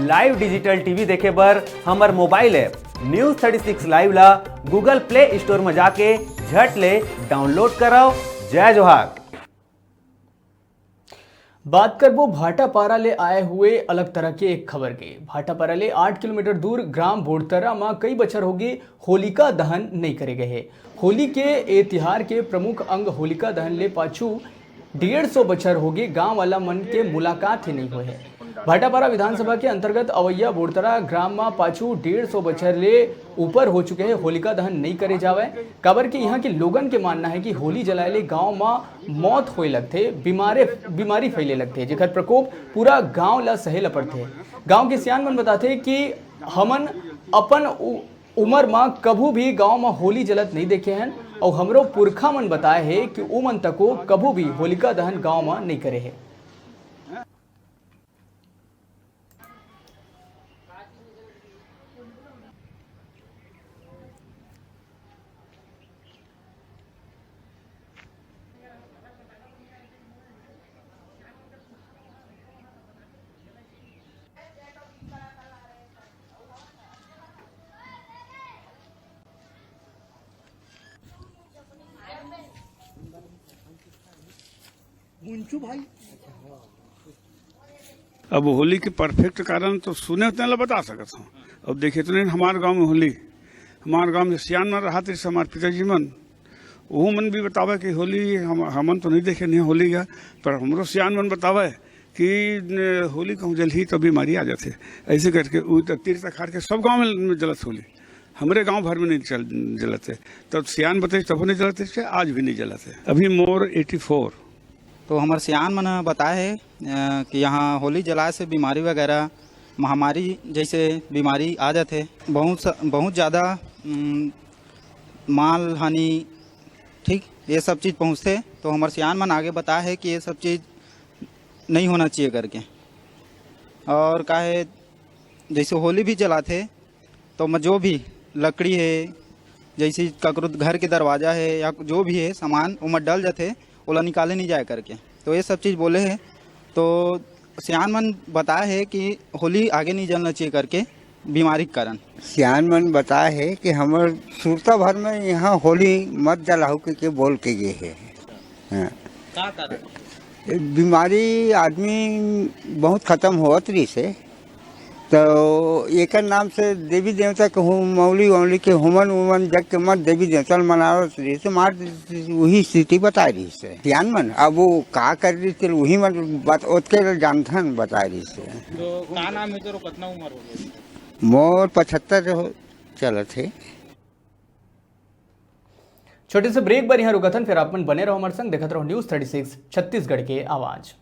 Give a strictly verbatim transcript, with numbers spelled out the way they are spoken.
Live digital T V देखे बर हमर mobile app News thirty six Live ला Google Play Store म जाके झट ले download करव। जय जोहार। बात करबो भाटापारा ले आए हुए अलग तरह के एक खबर के। भाटापारा ले आठ किलोमीटर दूर ग्राम बोड़तरा म कई बछर होगे होलिका दहन नइ करे गए हे। होली के ए तिहार के प्रमुख अंग होलिका दहन ले पाछू डेढ़ सौ बछर होगे गांव वाला मन के मुलाकात ही नइ होए हे। भाटापारा विधानसभा के अंतर्गत अवैया बोड़तरा ग्राम म पाछू डेढ़ सौ बछर ले ऊपर हो चुके हे होलिका दहन नइ करे जावय, काबर कि इहां के लोगन के मानना हे कि होली जलाए ले गांव म मौत होए लगथे, बीमारे, बीमारी फैले लगथे, जेकर प्रकोप पूरा गांव ल सहे ल पड़थे। गांव के सियान मन बताथे कि हमन अपन उ-, उमर म कभू भी गांव म होली जलत नइ देखे हन, अउ हमरो पुरखा मन बताए हे कि उमन तको कभू भी होलिका दहन गांव म नइ करे हे। गुंचू भाई। अब होली के perfect कारण तो सुने उतने ला बता सकत हूँ। अब देखे तो नहीं हमारे गांव में होली, हमारे गांव में सियान मन रहत रहिस हमारे पिताजी मन, वो मन भी बतावे कि होली हम, हमन तो नहीं देखे नहीं होली का, पर हमरो सियान मन बतावे कि न, होली कहूँ जलही तो बीमारी आ जाथे। ऐसे करके उ त तीर तखार के सब गांव में, में जलत होली, हमरे गांव भर में नहीं चल, जलत हे। तब सियान बताइस तब नहीं जलत हे, आज भी नहीं जलत हे। अभी मोर eighty four। तो हमर सियान मन ह बताए हे, अ, कि यहाँ होली जलाए से बीमारी वगैरह, महामारी जैसे बीमारी आ जाथे। बहुत स-, बहुत ज़्यादा, उम, माल हानि, ठीक, ये सब चीज़ पहुँचथे। तो हमर सियान मन आगे बताए हे कि ये सब चीज़ नहीं होना चाहिए करके। और का हे, जैसे होली भी जलाथे, तो म-, जो भी लकड़ी हे, जैसे ककरो घर के दरवाजा हे या जो भी हे सामान, ओमा डल जाथे, ओला निकाले नहीं जाए करके। तो ये सब चीज़ बोले हे। तो सियान मन बताए हे कि होली आगे नहीं जलना चाहिए करके, बीमारी के कारण। सियान मन बताए हे कि हमर सुरता भर में यहाँ होली मत जलाहू के, के बोल के गे हे। हाँ। का कारण? बीमारी आदमी बहुत खत्म होत रहिस हे, तो एकर नाम से देवी देवता के हु-, मौली वौली के हुमन उमन जग के मत देवी देवता ल मनावत रहिस हे, मार उही स्थिति बताए रहिस हे। सियान मन अब वो का कर रहिस हे, उही मन बात ओतके ल जानथन बताए रहिस हे। तो का नाम हे तोरो, कितना उम्र हो गया? मोर पचहत्तर हो चलत हे। छोटे से break बर यहाँ रुकथन, फिर आप मन बने रहो हमारे संग, देखत रहो News thirty six छत्तीसगढ़ के आवाज।